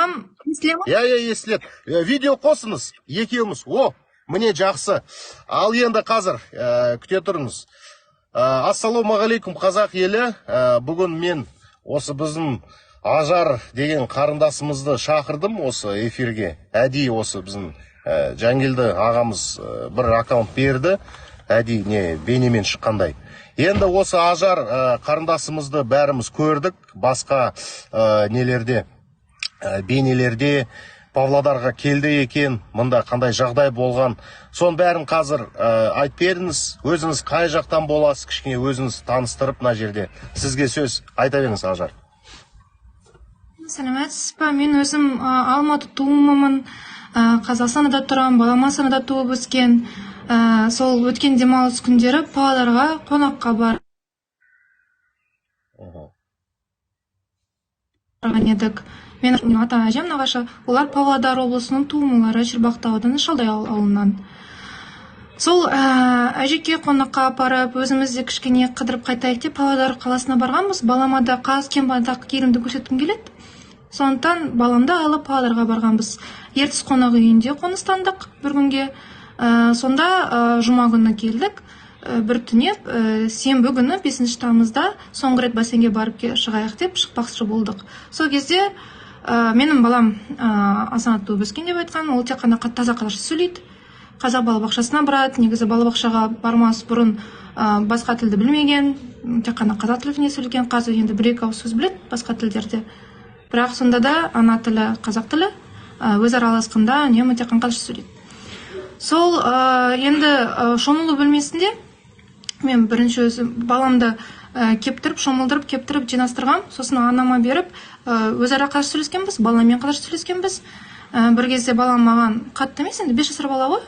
Ағам, естіле ма? Иә, естіледі. Видео қосыңыз, екеуміз. О, міне, жақсы. Ал енді қазір күте тұрыңыз. Ассалаумағалейкум, қазақ елі. Бүгін мен осы біздің Ажар деген қарындасымызды шақырдым осы эфирге. Әдейі осы біздің Жангелді ағамыз бір аккаунт берді. Әдейі не бейнемен шыққандай. Енді осы Ажар қарындасымызды бәріміз көрдік. Басқа нелерде, бейнелерде Павлодарға келді екен, мында қандай жағдай болған, соның бәрін қазір айтып беріңіз. Өзіңіз қай жақтан боласыз, кішкене өзіңіз таныстырып, мына жерде сізге сөз, айта беріңіз, Ажар. Сәлеметсіз ба? Мен өзім Алматы туымымын, Қазақстанда тұрамын, балам Астанада туып өскен. Сол өткен демалыс күндері Павлодарға қонаққа барған едік. Менің ата әжем нағашы, олар Павлодар облысының тумалары, Шырбақты ауданы, Шалдай ауылынан. Сол әжеке қонаққа апарып, өзіміз де кішкене қыдырып қайтайық деп Павлодар қаласына барғанбыз. Балама да кең байтақ елімді көрсеткім келеді, сондықтан баламды алып Павлодарға барғанбыз. Ертіс қонақ үйінде қоныстандық бір күнге. Сонда жұма күні келдік, бір түнеп, сенбі күні, 5 тамызда соңғы рет бассейнге барып шығайық деп шықпақшы болдық. Сол кезде менің балам, Астанада туып өскен деп айтқан, ол тек қана таза қазақша сөйлейді, қазақ балабақшасына барады. Негізі балабақшаға бармас бұрын басқа тілді білмеген, тек қана қазақ тілінде сөйлеген. Қазір енді бір екі ауыз сөз біледі басқа тілдерде, бірақ сонда да ана тілі қазақ тілі. Өзара араласқанда үнемі тек қана қазақша сөйлейді. Сол енді шомылу бөлмесінде мен бірінші өзім баламды кептіріп, шомылдырып, кептіріп жинастырғам. Сосын анама беріп, өзара қазақша сөйлескенбіз, баламмен қазақша сөйлескенбіз. Бір кезде балам маған қатты емес, енді 5 жасар бала ғой,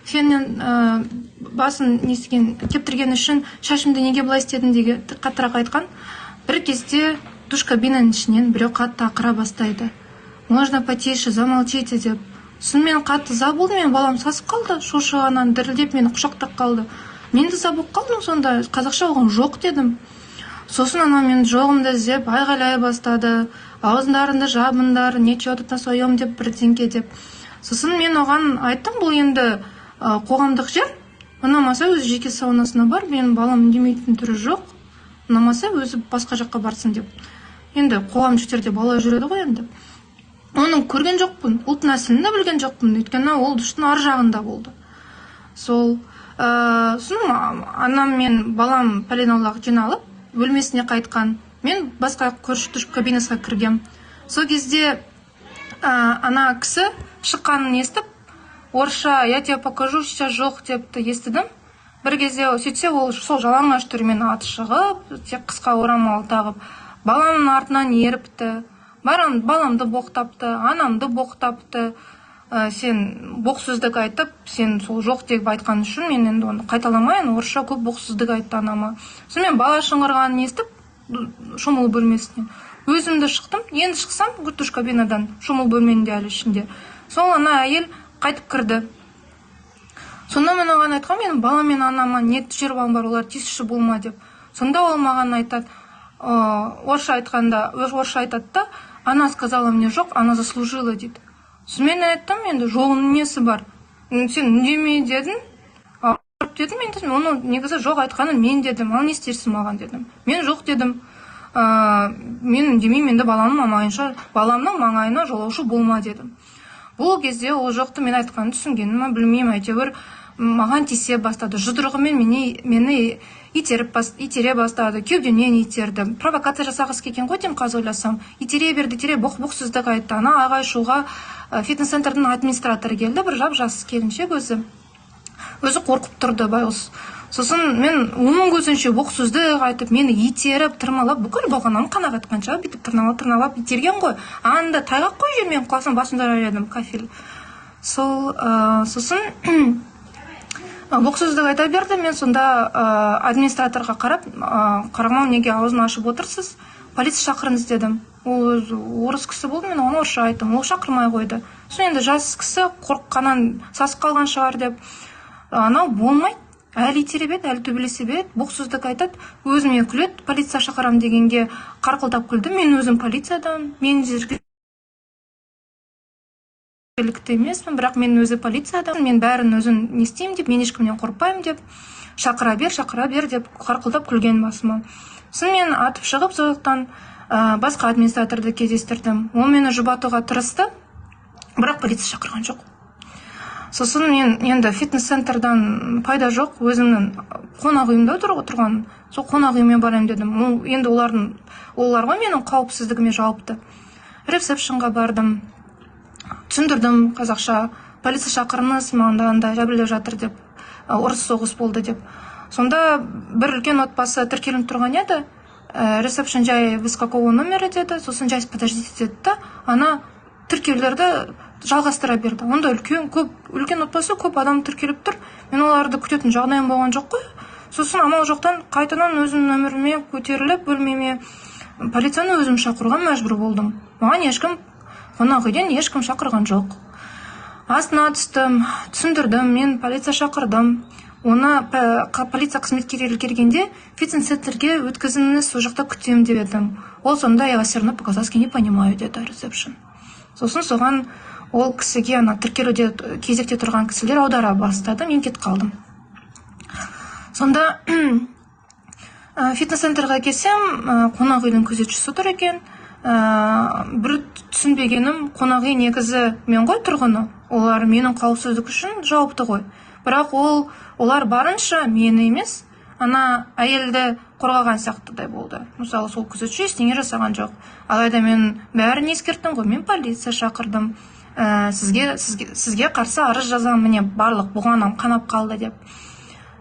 феннен басын не істеген, кептірген үшін «шашымды неге былай істедің» деген қаттырақ айтқан. Бір кезде душ кабинаның ішінен біреу қатты ақыра бастайды: «Можно потише, замолчите», — деп. Сосын мен қатты ыза болдым. Менің балам сасып қалды, шошығаннан дірілдеп мені құшақтап қалды. Мен де ыза болып қалдым. Сонда қазақша оған «жоқ» дедім. Сосын анау менің жоғымды іздеп айғайлай бастады: «Ауыздарыңды жабыңдар, нечего тут на своем», — деп, бірдеңке деп. Сосын мен оған айттым: «Бұл енді қоғамдық жер, ұнамаса, өзі жеке саунасына бар, менің балам үндемейтін түрі жоқ, ұнамаса, өзі басқа жаққа барсын», — деп. Енді қоғамдық жерде бала жүреді ғой. Енді оны көрген жоқпын, ұлт нәсілін де білген жоқпын, өйткені ол душтың ар жағында болды. Сол сосын анам мен балам пәлен аулақ жиналып бөлмесіне қайтқан, мен басқа көрші душ кабинасына кіргем. Сол кезде ана кісі шыққанын естіп, орысша «Я тебе покажу сейчас жоқ» депті естідім бір кезде. Сөйтсе, ол сол жалаңаш түрімен аты шығып, тек қысқа орамал тағып, баламның артынан еріпті. Баламды боқтапты, анамды боқтапты. Сен боқ сөздік айтып, сен сол жоқ деп айтқан үшін, мен енді оны қайталамайын, орысша көп боқ сөздік айтты анама. Сонымен бала шыңғырғанын естіп, шомылу бөлмесінен өзім де шықтым. Енді шықсам, душ кабинадан, шомылу бөлменің де әлі ішінде, сол ана әйел қайтып кірді. Сонда мен оған айтқанмын: «Менің балам мен анама не шаруаң бар, олар тиісуші болма», — деп. Сонда ол маған айтады, орысша айтқанда, орысша айтады да: «Она сказала мне жоқ, она заслужила», — дейді. Сосын мен айттым: «Енді жоғының несі бар? Сен үндеме дедің, дедім. Енді оны негізі жоқ айтқаны мен дедім, ал не істерсің маған?» — дедім. «Мен жоқ дедім, мен үндемеймін енді, баламның маңайына жолаушы болма», — дедім. Бұл кезде ол жоқты мен айтқанын түсінгенін ма, білмеймін, әйтеуір маған тиісе бастады, жұдырығымен мені итере бастады, кеудемнен итерді. Провокация жасағысы келген ғой деймін қазір ойласам. Итере берді, итере, боқ боқ сөздік айтты. Ана ағай шуға фитнес центрдің администраторы келді, бір жап жас келіншек, өзі қорқып тұрды байғұс. Сосын мен оның көзінше боқ сөзді айтып, мені итеріп, тырмалап, бүкіл бағанам қанағат қанша бүйтіп тырналап тырналап итерген ғой. Анда тайғақ қой жер, мен құласам, басымды жарар едім кафель. Сол сосын боқ сөздік айта берді. Мен сонда администраторға қарап: «Қарағым ау, неге аузын ашып отырсыз, полиция шақырыңыз», — дедім. Ол өзі орыс кісі болды, мен оған орысша айттым, ол шақырмай қойды. Сосын енді жас кісі қорыққаннан сасып қалған шығар деп. Анау болмайды, әлі итере береді, әлі төбелесе береді, боқ сөздік айтады, өзіме күледі. Полиция шақырамын дегенге қарқылдап күлді: «Мен өзім полициядан, мен жерге Жеткілікті емеспін, бірақ мен өзі полицияда, мен бәрін өзім не істеймін деп, мен ешкімнен қорықпаймын деп, шақыра бер, шақыра бер деп қарқылдап күлген басыма. Сосын мен атып шығып сол жақтан, басқа администраторды кездестірдім. Ол мені жұбатуға тырысты, бірақ полиция шақырған жоқ. Сосын мен енді фитнес центрдан пайда жоқ, өзімнің қонақ үйімде тұрған, сол қонақ үйіме барайын дедім. Ол енді олардың, олар ғой менің қауіпсіздігіме жауапты. Ресепшнға бардым, түсіндірдім қазақша: полиция шақырыңыз, маған андай жәбірлеп жатыр деп, ұрыс соғыс болды деп. Сонда бір үлкен отбасы тіркеліп тұрған еді. Ресепшн жай: «Вы с какого номера?» — деді. Сосын жай: «Подождите», — деді да, ана тіркеулерді жалғастыра берді. Онда үлкен, көп үлкен отбасы, көп адам тіркеліп тұр. Мен оларды күтетін жағдайым болған жоқ қой. Сосын амал жоқтан қайтадан өзімнің нөміріме көтеріліп, бөлмеме полицияны өзім шақыруға мәжбүр болдым. Маған ешкім қонақ үйден ешкім шақырған жоқ. Астына түстім, түсіндірдім, мен полиция шақырдым. Оны полиция қызметкерлері келгенде фитнес центрге өткізіңіз, сол жақта күтемін деп едім. Ол сонда: «Я вас все равно по-казахски не понимаю», — деді ресепшн. Сосын соған ол кісіге ана тіркелуде кезекте тұрған кісілер аудара бастады, мен кетіп қалдым. Сонда фитнес центрға келсем, қонақ үйдің күзетшісі тұр екен. Бір түсінбегенім, қонақ үй негізі мен ғой тұрғыны, олар менің қауіпсіздік үшін жауапты ғой. Бірақ ол олар барынша мені емес, ана әйелді қорғаған сияқтыдай болды. Мысалы, сол күзетші ештеңе жасаған жоқ. Алайда мен бәрін ескерттім ғой, мен полиция шақырдым, сізге қарсы арыз жазамын, міне, барлық бұғанам қанап қалды деп.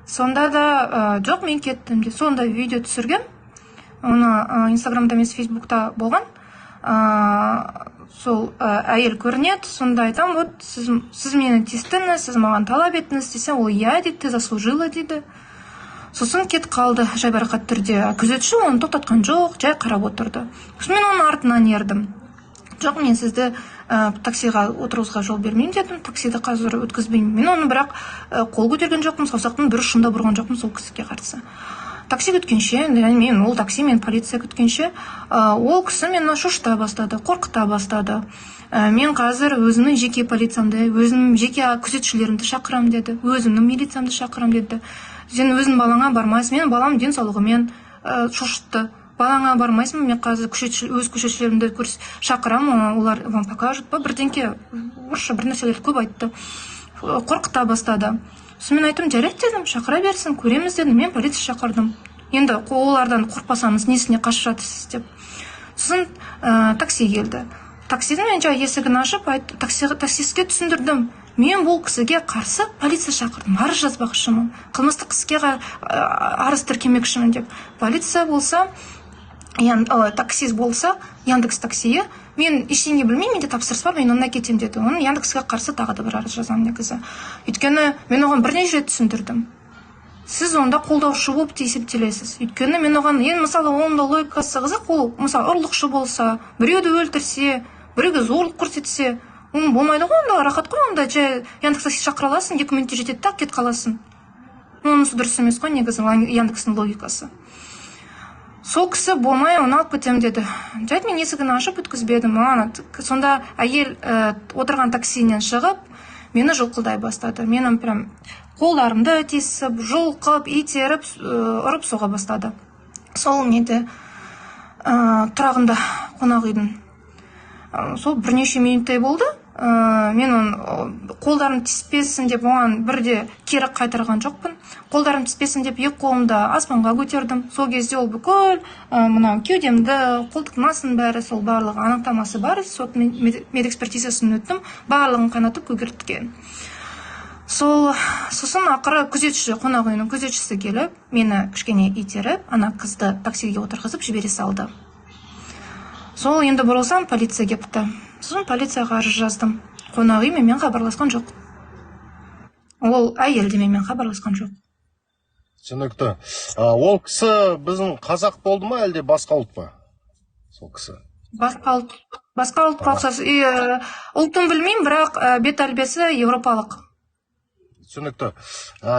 Сонда да жоқ, мен кеттім деп. Сонда видео түсіргем, оны Инстаграмда емес, Фейсбукта болған. Сол әйел көрінеді. Сонда айтамын: вот сіз мені тиістіңіз, сіз маған талап еттіңіз десем, ол: «Иә, — дейді, — ты заслужила», — дейді. Сосын кетіп қалды жайбарақат түрде. Күзетші оны тоқтатқан жоқ, жай қарап отырды. Сосын мен оның артынан ердім. Жоқ, мен сізді таксиға отырғызуға жол бермеймін дедім, таксиді қазір өткізбеймін. Мен оны бірақ қол көтерген жоқпын, саусақтың бір ұшын да бұрған жоқпын сол кісіге қарсы. Такси күткенше, яғни мен ол такси мен полиция күткенше, ол кісі мені шошыта бастады, қорқыта бастады. Мен қазір өзімнің жеке полициямды, өзімнің жеке күзетшілерімді шақырамын деді, өзімнің милициямды шақырамын деді. Сен өзің балаңа бармайсың, менің балам денсаулығымен, шошытты. Балаңа бармайсың, мен қазір өз күзетшілерімді шақырамын, олар вам покажут па, бірдеңке, орысша бір нәрселерді көп айтты, қорқыта бастады. Сосын мен айттым: «Жарайды, — дедім, — шақыра берсін, көреміз», — дедім. Мен полиция шақырдым енді, олардан қорықпасаңыз, несіне қашып жатырсыз деп. Сосын такси келді. Таксидің мен жай есігін ашып айт, таксистке түсіндірдім: мен бұл кісіге қарсы полиция шақырдым, арыз жазбақшымын, қылмыстық іске арыз тіркемекшімін деп. Полиция болса, таксист болса, Яндекс таксиі: «Мен ештеңе білмеймін, менде тапсырыс бар, мен онда кетемін», — деді. Оның Яндекске қарсы тағы да бір арыз жазамын негізі, өйткені мен оған бірнеше рет түсіндірдім. Сіз онда қолдаушы болып есептелесіз, өйткені мен оған енді, мысалы, оның да логикасы қызық. Ол, мысалы, ұрлықшы болса, біреуді өлтірсе, біреуге зорлық көрсетсе, оның болмайды ғой онда, рахат қой онда, жай Яндекс такси шақыра аласың, 2 минутте жетеді да, кетіп қаласың. Онысы дұрыс емес қой негізі, Яндекстің логикасы. Сол кісі болмай, оны алып кетемін деді. Жарайды, мен есігін ашып өткізбедім. Маған сонда әйел отырған таксинен шығып, мені жұлқылдай бастады. Менің прям қолдарымды тесіп, жұлқып, итеріп, ұрып соға бастады сол неде, тұрағында, қонақ үйдің. Сол бірнеше минуттай болды. Мен оны қолдарым тиіспесін деп оған бірде кері қайтарған жоқпын. Қолдарым тиіспесін деп екі қолымды аспанға көтердім. Сол кезде ол бүкіл мынау кеудемді, қолтықтың бәрі, сол барлығы анықтамасы бар, сот медэкспертизасын өттім, барлығын қанатып көгерткен сол. Сосын ақыры күзетші, қонақ үйінің күзетшісі келіп, мені кішкене итеріп, ана қызды таксиге отырғызып жібере салды. Сол енді бұрылсам, полиция келіпті. Сосын полицияға арыз жаздым. Қонақ үй менімен хабарласқан жоқ, ол әйел де менімен хабарласқан жоқ. Түсінікті. Ол кісі біздің қазақ болды ма, әлде басқа ұлт па сол кісі? Басқа ұлт, басқа ұлтқа ұқсас. И, ұлтын білмеймін, бірақ бет әлпеті европалық. Түсінікті.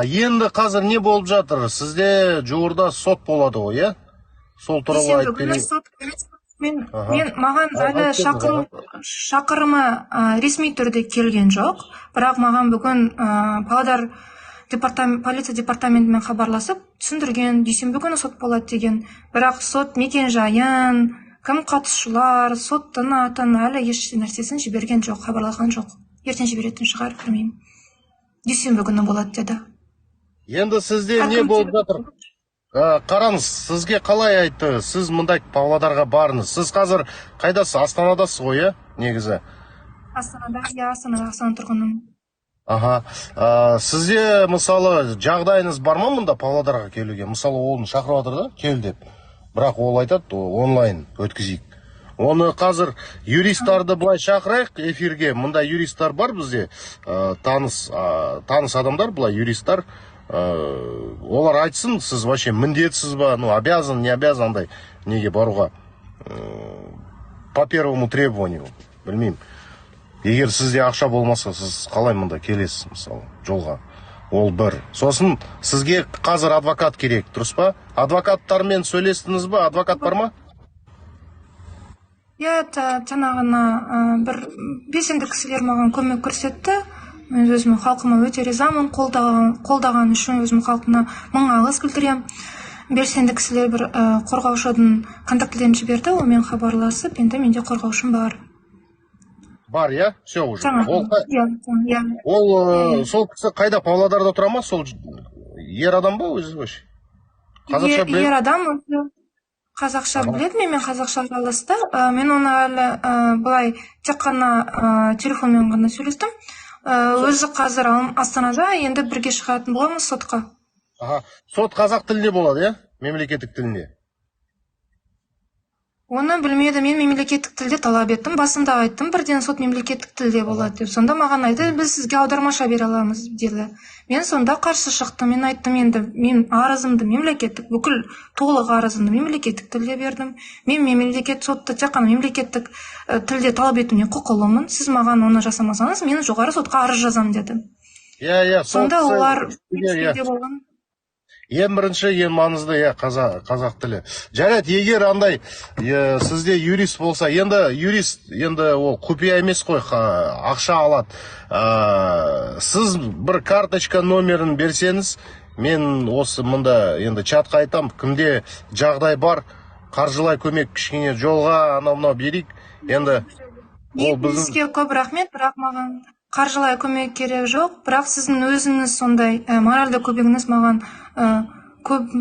Енді қазір не болып жатыр? Сізде жуырда сот болады ғой, иә? Сол туралы Дүйсенбі айтып күні берейін. сот. Мен Аха. мен маған әлі Айтып беріңіз, шақыру аха. шақырымы ресми түрде келген жоқ, бірақ маған бүгін Павлодар полиция департаментімен хабарласып түсіндірген, дүйсенбі күні сот болады деген. Бірақ сот мекен жайын, кім қатысушылар, соттың атын, әлі еш нәрсесін жіберген жоқ, хабарлаған жоқ. Ертең жіберетін шығар, білмеймін. Дүйсенбі күні болады деді. Енді сізде не Әкім болып жатыр? Қараңыз, сізге қалай айтты? Сіз мында Павлодарға барыңыз. Сіз қазір қайдасыз? Астанадасыз ғой, иә, негізі? Астанада, иә, Астанада, Астана тұрғынымын. Аха. Сізде, мысалы, жағдайыңыз бар ма мұнда Павлодарға келуге? Мысалы, оны шақырып жатыр да, кел деп. Бірақ ол айтады, онлайн өткізейік. Оны қазір юристтарды былай шақырайық эфирге. Мында юристтар бар бізде, таныс адамдар, былай юристтар. Олар айтсын, сіз вообще міндетсіз ба, ну, обязан, не обязан андай неге баруға. По первому требованию, білмеймін. Егер сізде ақша болмаса, сіз қалай мында келесіз, мысалы, жолға? Ол бір. Сосын сізге қазір адвокат керек, дұрыс па? Адвокаттармен сөйлестіңіз ба? Адвокат бар ма? Иә, жаңа ғана бір белсенді кісілер маған көмек көрсетті. Мен өзімнің халқыма өте ризамын, қолдаған үшін өзімнің халқыма мың алғыс білдіремін. Белсенді кісілер бір қорғаушының контактілерін жіберді, онымен хабарласып, енді менде қорғаушым бар. Бар, иә? Все уже. Жаңа, Ол, иә. Ол сол кісі қайда, Павлодарда тұра ма? Сол ер адам ба өзі вообще? Қазақша біледі? Ер адам өзі, қазақша біледі, менімен қазақша араласты. Мен оны әлі былай тек қана телефонмен ғана сөйлестім. Өзі қазір Астанада, енді бірге шығатын боламыз сотқа. Аха. Сот қазақ тілінде болады, иә? Мемлекеттік тілінде. Оны білмеді, мен мемлекеттік тілде талап еттім, басында айттым, бірден сот мемлекеттік тілде болады деп. Сонда маған айтты, біз сізге аудармаша бере аламыз деді. Мен сонда қарсы шықтым, мен айттым, енді мен арызымды мемлекеттік, бүкіл толық арызымды мемлекеттік тілде бердім. Мен мемлекет сотты тек қана мемлекеттік тілде талап етуіне құқылымын. Сіз маған оны жасамасаңыз, мен жоғары сотқа арыз жазамын дедім. Иә, иә, сол Сонда кісі- олар Иә, иә. болған. Ең бірінші, ең маңызды, иә, қазақ тілі. Жарайды, егер андай сізде юрист болса, енді юрист, енді ол құпия емес қой, ақша алады. Сіз бір карточка номерін берсеңіз, мен осы мында енді чатқа айтам, кімде жағдай бар, қаржылай көмек кішкене жолға анау мынау берейік. Енді ол біздің Сізге көп рахмет, бірақ маған қаржылай көмек керек жоқ, бірақ сіздің өзіңіз сондай моральды көмегіңіз маған көп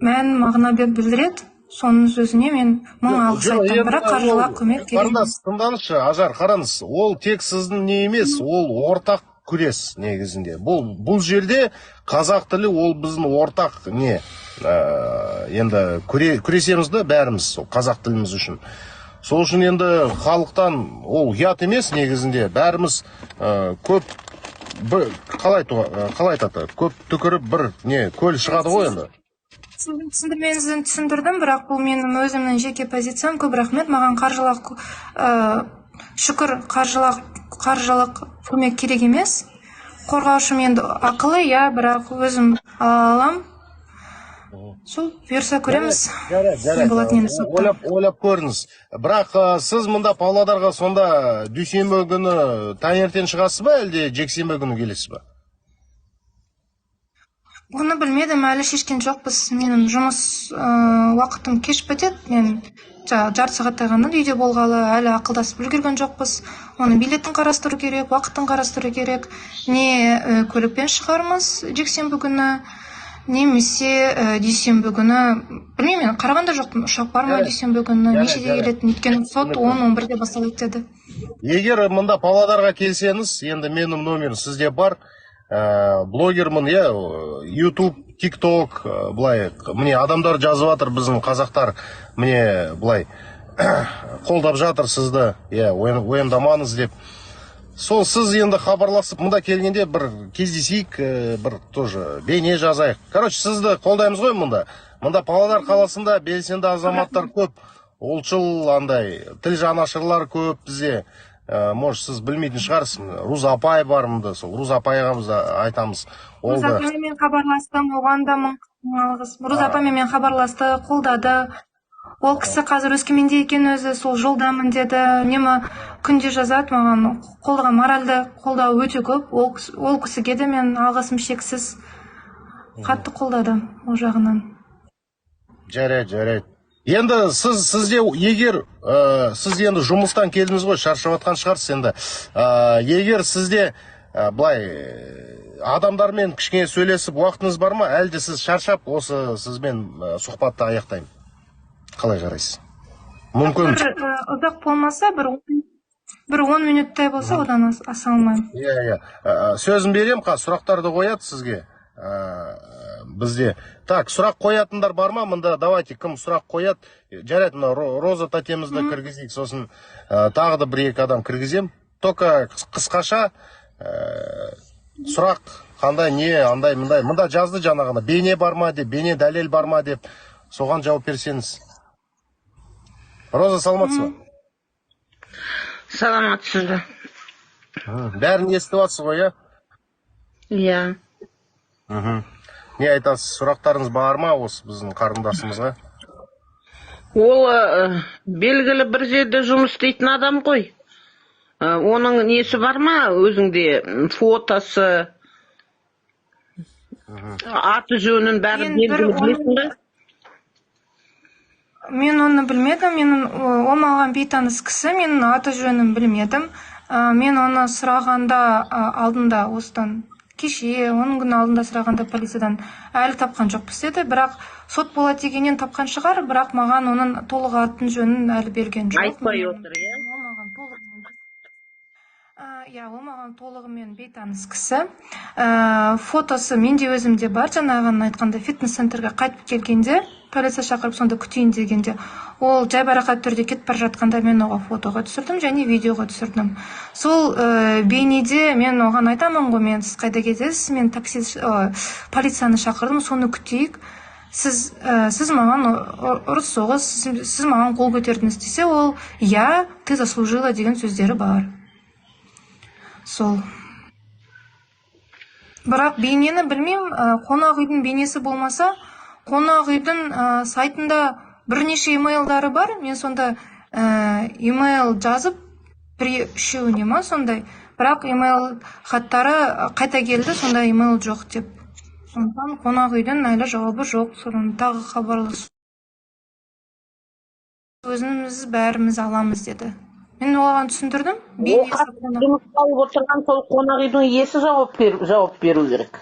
мән мағына білдіреді. Соның сөзіне мен мың алғыс Жоқ, айтамын, енді бірақ қаржылай ол- көмек керек. Қарындас, тыңдаңызшы, Ажар, қараңыз, ол тек сіздің не емес, ол ортақ күрес негізінде. Бұл жерде қазақ тілі ол біздің ортақ не, енді күресеміз да бәріміз сол қазақ тіліміз үшін. Сол үшін енді халықтан ол ұят емес негізінде, бәріміз көп бір, қалай қалай айтады, көп түкіріп бір не көл шығады ғой енді. Түсіндірмеңізді түсіндірдім, бірақ бұл менің өзімнің жеке позициям. Көп рахмет, маған қаржылық, шүкір, қаржылық көмек керек емес. Қорғаушым енді ақылы, иә, бірақ өзім ала аламын. Сол бұйырса көреміз. Жарайды, жарайды. Не болатын енді сотта. Ойлап көріңіз. Бірақ сіз мында Павлодарға сонда дүйсенбі күні таңертең шығасыз ба, әлде жексенбі күні келесіз ба? Оны білмедім, әлі шешкен жоқпыз. Менің жұмыс уақытым кеш бітеді. Мен жарты сағаттай ғана үйде болғалы, әлі ақылдасып үлгерген жоқпыз. Оның билетін қарастыру керек, уақытын қарастыру керек. Не көлікпен шығармыз жексенбі күні, немесе дүйсенбі күні, білмеймін, мен қараған да жоқпын, ұшақ бар ма Жарайды. дүйсенбі күні, Жарайды, нешеде жарайды. келетінін, өйткені сот 10-11-де басталады деді. Егер мында Павлодарға келсеңіз, енді менің номерім сізде бар, блогермін, иә, YouTube, TikTok, былай, міне адамдар жазып жатыр, біздің қазақтар, міне былай қолдап жатыр сізді, иә, уайымдамаңыз деп. Сол сіз енді хабарласып, мында келгенде бір кездесейік, бір тоже бейне жазайық. Короче, сізді қолдаймыз ғой мында. Мында Павлодар қаласында белсенді азаматтар көп, ұлтшыл андай, тіл жанашырлар көп бізде. Может, сіз білмейтін шығарсыз, Руза апай бар мында, сол Руза апайға біз айтамыз. Ол Руза да апаймен хабарластым, оған да мың алғыс. Руза апаймен мен хабарласты, қолдады. Ол кісі қазір Өскеменде екен өзі, сол жолдамын деді. Үнемі күнде жазады маған, қолдаған, моральды қолдау өте көп. Ол кісіге де мен алғысым шексіз. Қатты қолдады ол жағынан. Жарайды, жарайды. Енді сізде егер сіз енді жұмыстан келдіңіз ғой, шаршап жатқан шығарсыз енді. Егер сізде былай адамдармен кішкене сөйлесіп уақытыңыз бар ма, әлде сіз шаршап осы сізбен сұхбатты аяқтаймын? Қалай қарайсыз? Мүмкін. Бір ұзақ болмаса, бір 10 минуттай болса, одан аса алмаймын. Иә. Сөзін беремін, қазір сұрақтарды қояды сізге. Бізде. Так, сұрақ қоятындар бар ма? Мында давайте, кім сұрақ қояды? Жарайды, мына Роза тәтемізді кіргізейік, сосын тағы да бір екі адам кіргізем. Только қысқаша сұрақ қандай, не, андай, мындай. Мында жазды жаңағыны, бейне бар ма деп, бейне дәлел бар ма деп. Соған жауап берсеңіз. Роза, саламатсыз ба? Саламатсыз ба? Бәрін естіп жатсыз ғой, иә? Иә. Не айтасыз, сұрақтарыңыз бар ма осы біздің қарындасымызға? Ол белгілі бір жерде жұмыс істейтін адам ғой. Оның несі бар ма өзіңде, фотосы, аты жөнін бәрі Мен бір белгілі білесің ба? Мен оны білмедім. Менің ол маған бейтаныс кісі, менің аты жөнін білмедім. Мен оны сұрағанда, алдында, осыдан кеше 10 күн алдында сұрағанда, полициядан әлі тапқан жоқпыз деді. Бірақ сот болады дегеннен тапқан шығар, бірақ маған оның толық атын жөнін әлі берген жоқ. Айтпай отыр, иә? Ол маған толық, иә, ол маған толығымен бейтаныс кісі. Фотосы менде өзімде бар. Жаңағы айтқанда, фитнес центрге қайтып келгенде, полиция шақырып, сонда күтейін дегенде, ол жайбарақат түрде кетіп бара жатқанда, мен оған фотоға түсірдім және видеоға түсірдім. Сол бейнеде мен оған айтамын ғой: мен, сіз қайда кетесіз, мен такси, полицияны шақырдым, соны күтейік, сіз маған ұрыс соғыс, сіз маған қол көтердіңіз десе, ол «иә, ты заслужила» деген сөздері бар. Сол, бірақ бейнені білмеймін. Қонақ үйдің бейнесі болмаса, қонақ үйдің сайтында бірнеше имейлдары бар. Мен сонда имейл жазып, бір үшеуіне ма, сондай, бірақ имейл хаттары қайта келді, сонда имейл жоқ деп. Сондықтан қонақ үйден әлі жауабы жоқ. Содан тағы хабарласып, өзіміз бәріміз аламыз деді. Мен оған түсіндірдім. Ол Бейнесі қатты жұмысқа алып отырған сол қонақ үйдің иесі жауап беру керек.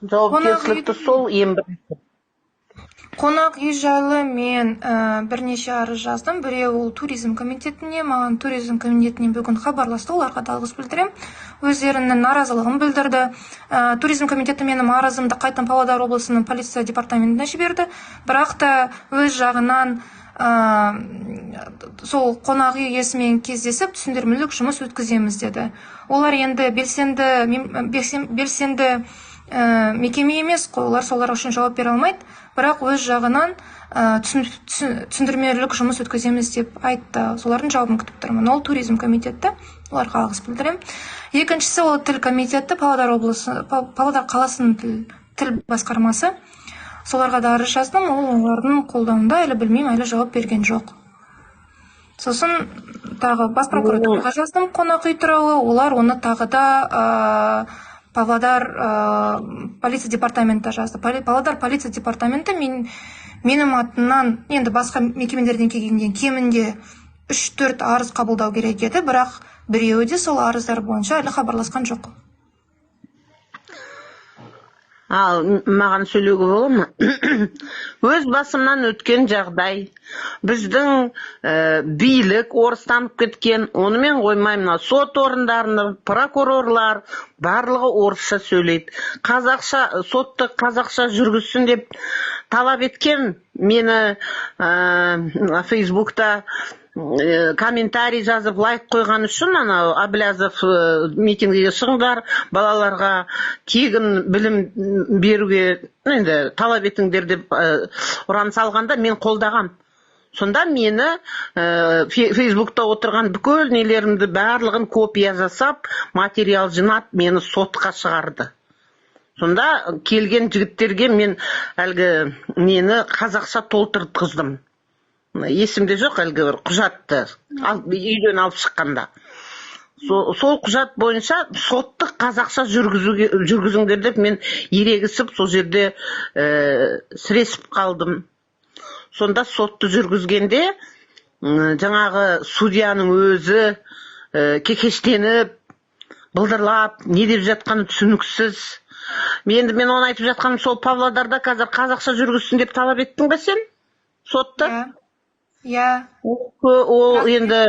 Жауапкершілікті сол ең бірінші. Қонақ үй жайлы мен бірнеше арыз жаздым. Біреуі ол туризм комитетіне. Маған туризм комитетінен бүгін хабарласты, оларға да алғыс білдіремін, өздерінің наразылығын білдірді. Туризм комитеті менің арызымды қайтадан Павлодар облысының полиция департаментіне жіберді, бірақ та өз жағынан сол қонақ үй иесімен кездесіп, түсіндірмелік жұмыс өткіземіз деді. Олар енді белсенді мекеме емес қой, олар солар үшін жауап бере алмайды, бірақ өз жағынан түсіндірмелік жұмыс өткіземіз деп айтты. Солардың жауабын күтіп тұрмын. Ол туризм комитеті, оларға алғыс білдіремін. Екіншісі ол тіл комитеті, Павлодар облысы, Павлодар қаласының тіл басқармасы. Соларға да арыз жаздым. Ол олардың қолдауында, әлі білмеймін, әлі жауап берген жоқ. Сосын тағы бас прокуратураға жаздым қонақ үй туралы. Олар оны тағы да Павлодар полиция департаменті жазды. Павлодар полиция департаменті менің атымнан енді басқа мекемелерден келгеннен кемінде үш төрт арыз қабылдау керек еді, бірақ біреуі де сол арыздар бойынша әлі хабарласқан жоқ. Ал маған сөйлеуге бола ма? Өз басымнан өткен жағдай. Біздің билік орыстанып кеткен, онымен қоймай мына сот орындарында прокурорлар барлығы орысша сөйлейді. Қазақша сотты қазақша жүргізсін деп талап еткен мені Фейсбукта комментарий жазып, лайк қойған үшін, анау Әблязов митингіге шығыңдар, балаларға тегін білім беруге енді талап етіңдер деп ұран салғанда, мен қолдағам. Сонда мені Фейсбукта отырған бүкіл нелерімді барлығын копия жасап, материал жинап, мені сотқа шығарды. Сонда келген жігіттерге мен әлгі нені қазақша толтыртқыздым. Есімде жоқ, әлгі бір құжатты үйден алып шыққанда. Сол құжат бойынша сотты қазақша жүргізіңдер деп мен ерегісіп сол жерде сіресіп қалдым. Сонда сотты жүргізгенде жаңағы судьяның өзі кекештеніп, былдырлап, не деп жатқаны түсініксіз. Енді мен оны айтып жатқаным, сол Павлодарда қазір қазақша жүргізсін деп талап еттің бе сен сотты? Иә. Ол енді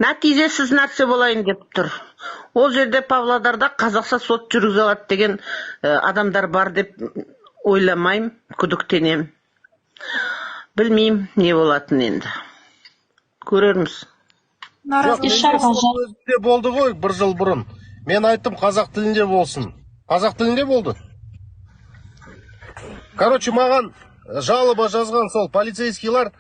нәтижесіз нәрсе болайын деп тұр. Ол жерде, Павлодарда, қазақша сот жүргізе алады деген адамдар бар деп ойламаймын, күдіктенемін. Білмеймін, не болатынын, енді көрерміз. Жоқ, Наразы. менде сол өзінде болды ғой бір жыл бұрын. Мен айттым, қазақ тілінде болсын. Қазақ тілінде болды. Короче, маған жалоба жазған сол полицейскийлар,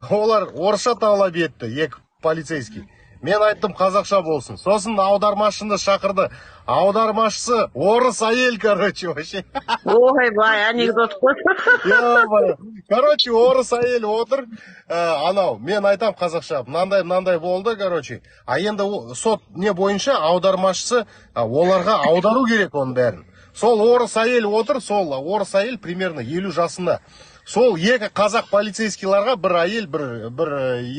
олар орысша талап етті, екі полицейский. Мен айттым, қазақша болсын. Сосын аудармашыны шақырды. Аудармашысы орыс әйел, короче, вообще. Ойбай, анекдот қой. Ё-моё. Короче, орыс әйел отыр. Анау, мен айтам қазақша, мынандай мынандай болды, короче. А енді сот не бойынша аудармашысы оларға аудару керек оның бәрін. Сол орыс әйел отыр, сол орыс әйел примерно 50 жасында. Сол екі қазақ полицейскийларға, бір әйел, бір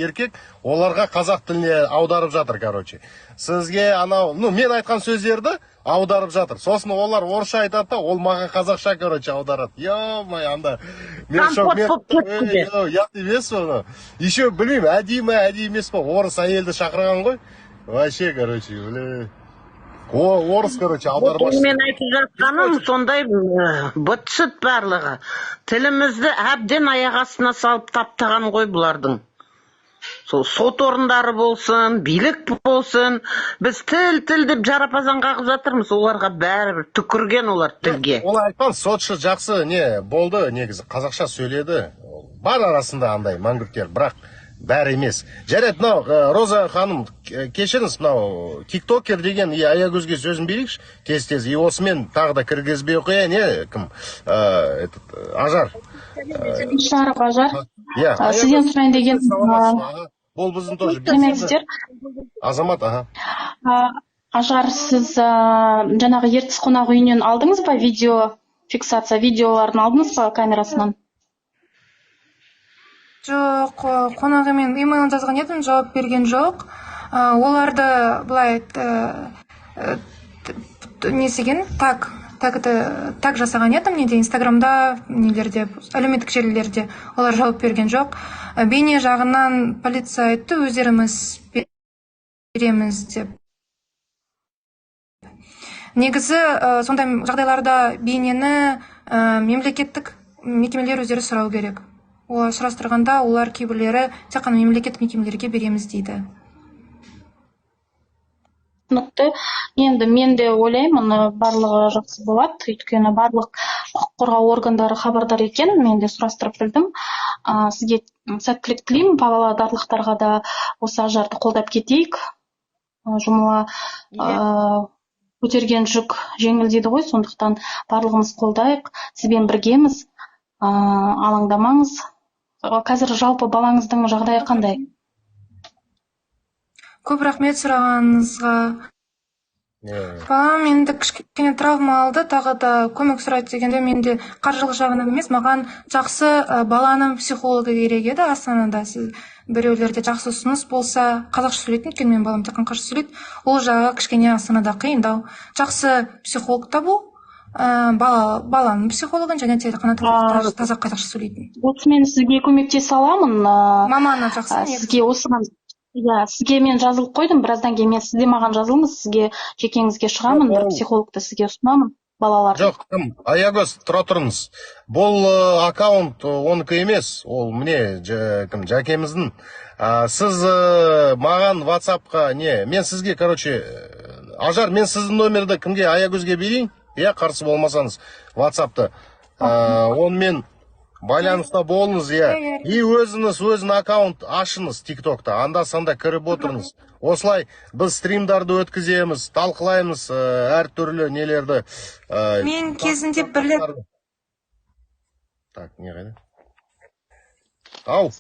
еркек, оларға қазақ тіліне аударып жатыр, короче. Сізге анау, ну, мен айтқан сөздерді аударып жатыр. Сосын олар орысша айтады да, ол маған қазақша, короче, аударады. Ё-моё, анда. Мен шок, Компот мен болып кетті де. Ей, ұят емес пе анау? Еще білмеймін, әдейі ме, әдейі емес па, орыс әйелді шақырған ғой. Вообще, короче, бля. Орыс, короче, аудармашы. Мен айтып жатқаным сондай, быт-шыт барлығы. Тілімізді әбден аяқ астына салып таптаған ғой бұлардың. Сол сот орындары болсын, билік болсын, біз тіл, тіл деп жарапазан қағып жатырмыз, оларға бәрібір, түкірген олар тілге. Олай айтпаңыз, сотшы жақсы не болды, негізі қазақша сөйледі. Бар арасында андай мәңгүрттер, бірақ бәрі емес. Жарайды, мынау Роза ханым, кешіріңіз, мынау тиктокер деген и Аягөзге сөзін берейікші тез тез, и осымен тағы да кіргізбей ақ қояйын, иә, кім, этот, Ажар. Шаров Ажар. Иә. Сізден сұрайын деген, Саламатсыз, аға. Бұл біздің тоже сәлеметсіздер. Азамат, аға. Ажар, сіз жаңағы Ертіс қонақ үйінен алдыңыз ба видео фиксация, видеоларын алдыңыз ба камерасынан? Жоқ, қонақ үймен имейл жазған едім, жауап берген жоқ. Оларды былай не істеген, так это так жасаған едім неде, Инстаграмда, нелерде, әлеуметтік желілерде, олар жауап берген жоқ. Бейне жағынан полиция айтты, өздеріміз береміз деп. Негізі сондай жағдайларда бейнені мемлекеттік мекемелер өздері сұрау керек. Олар сұрастырғанда, олар кейбіреулері тек қана мемлекеттік мекемелерге береміз дейді. Түсінікті. Енді мен де ойлаймын, барлығы жақсы болады, өйткені барлық құқық қорғау органдары хабардар екен, мен де сұрастырып білдім. Сізге сәттілік тілеймін, павлодарлықтарға да осы Ажарды қолдап кетейік. Жұмыла, көтерген жүк жеңіл дейді ғой, сондықтан барлығымыз қолдайық, сізбен біргеміз, алаңдамаңыз. Қазір жалпы балаңыздың жағдайы қандай? Көп рахмет сұрағаныңызға. Балам енді кішкене травма алды, тағы да көмек сұрайды дегенде, мен де қаржылық жағынан емес, маған жақсы баланың психологы керек еді Астанада. Сіз біреулерде жақсы ұсыныс болса, қазақша сөйлейтін, өйткені менің балам тек қана қазақша сөйлейді. Ол жағы кішкене Астанада қиындау. Жақсы психолог табу, баланың психологын және тек қана таза қазақша сөйлейтін. Осы мен сізге көмектесе аламын. Маманы жақсы негізі. Сізге осыған, иә, сізге мен жазылып қойдым, біраздан кейін мен, сіз де маған жазылыңыз, сізге жекеңізге шығамын, бір психологты сізге ұсынамын балалар. Жоқ, кім, Аягөз, тұра тұрыңыз. Бұл аккаунт оныкі емес, ол міне, кім, Жәкеміздің. Сіз маған WhatsAppқа не, мен сізге, короче, Ажар, мен сіздің номерді кімге, Аягөзге берейін, иә, қарсы болмасаңыз, WhatsAppты. Онымен Байланыста болыңыз, иә. Иә, иә. И өзіңіз өзің аккаунт ашыңыз ТикТокта, анда санда кіріп отырыңыз. Осылай біз стримдарды өткіземіз, талқылаймыз әртүрлі нелерді. Мен кезінде бір рет Так, не қайда? Ау,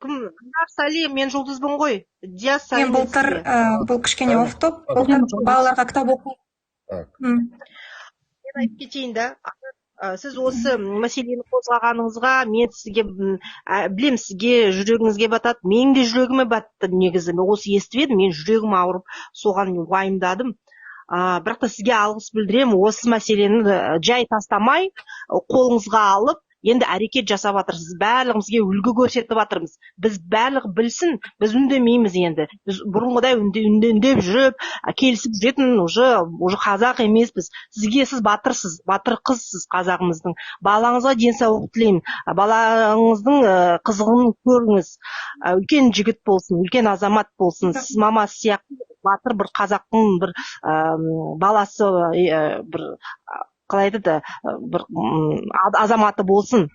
Кім? Сәлем, мен Жұлдызбын ғой. Диас, мен сәлем былтыр сізге. Бұл кішкене Сәлем. Офф топ, былтыр балаларға кітап оқу. Так. Мен айтып кетейін да. Сіз осы мәселені қозғағаныңызға мен сізге білем, сізге жүрегіңізге батады, менің де жүрегіме батты негізі. Мен осы естіп едім, мен жүрегім ауырып, соған мен уайымдадым. Бірақ та сізге алғыс білдіремін, осы мәселені жай тастамай, қолыңызға алып, енді әрекет жасап жатырсыз. Барлығымызге үлгі көрсетіп жатырмыз. Біз барлығы білсін, біз үндемейміз енді. Біз бұрынғыдай үндеп жүріп, келісіп жүретін уже қазақ емеспіз. Сізге, сіз батырсыз, батыр қызсыз қазағымыздың. Балаңызға денсаулық тілеймін. Балаңыздың қызығын көріңіз. Үлкен жігіт болсын, үлкен азамат болсын. Сіз мамасы сияқты батыр бір қазақтың бір баласы, бір қалай айтады, бір азаматы болсын.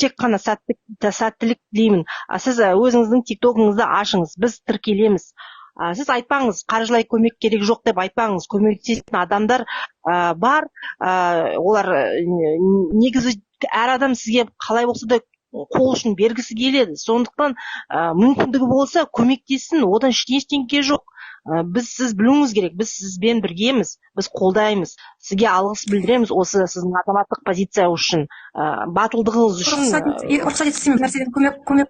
Тек қана сәттілік тілеймін. Сіз өзіңіздің тиктогыңызды ашыңыз, біз тіркелеміз. Сіз айтпаңыз, қаржылай көмек керек жоқ деп айтпаңыз. Көмектесетін адамдар бар. Олар негізі әр адам сізге қалай болса да қол ұшын бергісі келеді. Сондықтан мүмкіндігі болса көмектессін, одан ештеңе жоқ. Біз, сіз білуіңіз керек, біз сізбен біргеміз, біз қолдаймыз. Сізге алғыс білдіреміз осы сіздің азаматтық позиция үшін, батылдығыңыз үшін. Рұқсат етсем, нәрседен көмек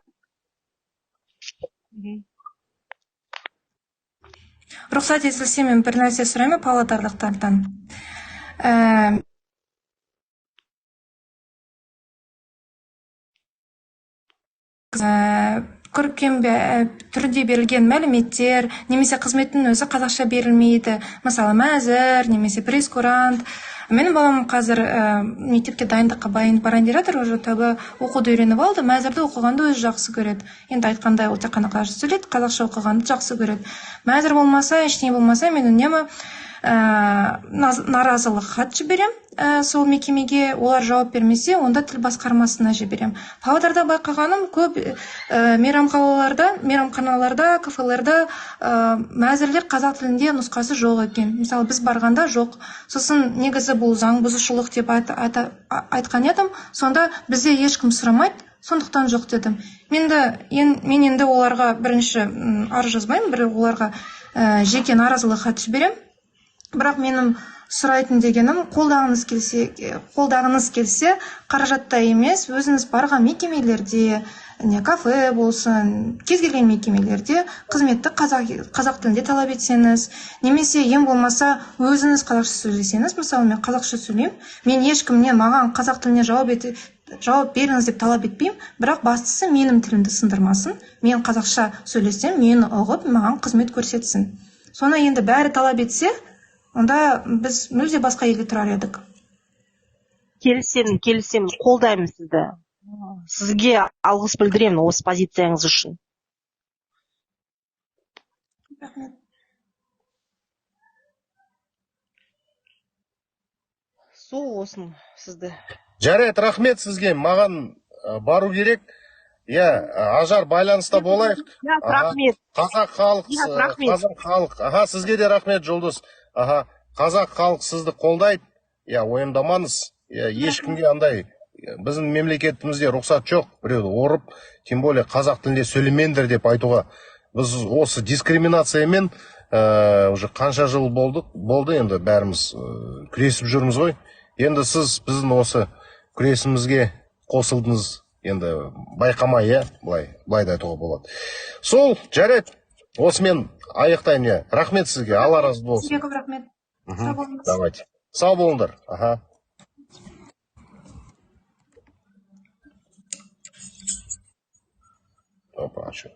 рұқсат етілсе, мен бір нәрсе сұраймын павлодарлықтардан. Көркем түрде берілген мәліметтер немесе қызметтің өзі қазақша берілмейді. Мысалы, мәзір немесе прейскурант. Менің балам қазір мектепке дайындыққа барайын деп жатыр, уже түбі оқуды үйреніп алды, мәзірді оқығанды өзі жақсы көреді. Енді айтқандай, ол тек қана қазақша сөйлейді, қазақша оқығанды жақсы көреді. Мәзір болмаса, ештеңе болмаса, мен үнемі наразылық хат жіберем сол мекемеге, олар жауап бермесе, онда тіл басқармасына жіберем. Павлодарда байқағаным, көп мейрамханаларда, кафелерде мәзірлер қазақ тілінде нұсқасы жоқ екен. Мысалы, біз барғанда жоқ. Сосын негізі бұл заң бұзушылық деп айтқан едім. Сонда бізде ешкім сұрамайды, сондықтан жоқ дедім. Мен енді оларға бірінші арыз жазбаймын, бір оларға жеке наразылық хат жіберем. Бірақ менің сұрайтын дегенім, қолдағыңыз келсе, қаражатта емес, өзіңіз барған мекемелерде, не кафе болсын, кез келген мекемелерде қызметті қазақ тілінде талап етсеңіз, немесе ең болмаса өзіңіз қазақша сөйлесеңіз. Мысалы, мен қазақша сөйлеймін, мен ешкімнен маған қазақ тіліне жауап беріңіз деп талап етпеймін, бірақ бастысы менің тілімді сындырмасын, мен қазақша сөйлесем, мені ұғып, маған қызмет көрсетсін. Соны енді бәрі талап етсе, онда біз мүлде басқа елде тұрар едік. Келісемін, келісемін, қолдаймын сізді. Сізге алғыс білдіремін осы позицияңыз үшін. Рахмет. Сол болсын сізді. Жарайды, рахмет сізге. Маған бару керек. Иә, Ажар, байланыста болайық. Иә, рахмет. Қазақ халық, Иә, рахмет. қазақ халық. Аха, сізге де рахмет, Жұлдыз. Аха, қазақ халық сізді қолдайды. Иә, уайымдамаңыз. Иә, ешкімге андай біздің мемлекетімізде рұқсат жоқ біреуді ұрып, тем более қазақ тілінде сөйлемеңдер деп айтуға. Біз осы дискриминациямен уже қанша жыл болды енді бәріміз күресіп жүрміз ғой. Енді сіз біздің осы күресімізге қосылдыңыз, енді байқамай, иә, былай да айтуға болады. Сол, жарайды, осымен аяқтаймын, иә. Рахмет сізге, Алла разы болсын. Сізге көп рахмет. Сау болыңыз. Давайте. Сау болыңдар. Аха. Опа, а чё?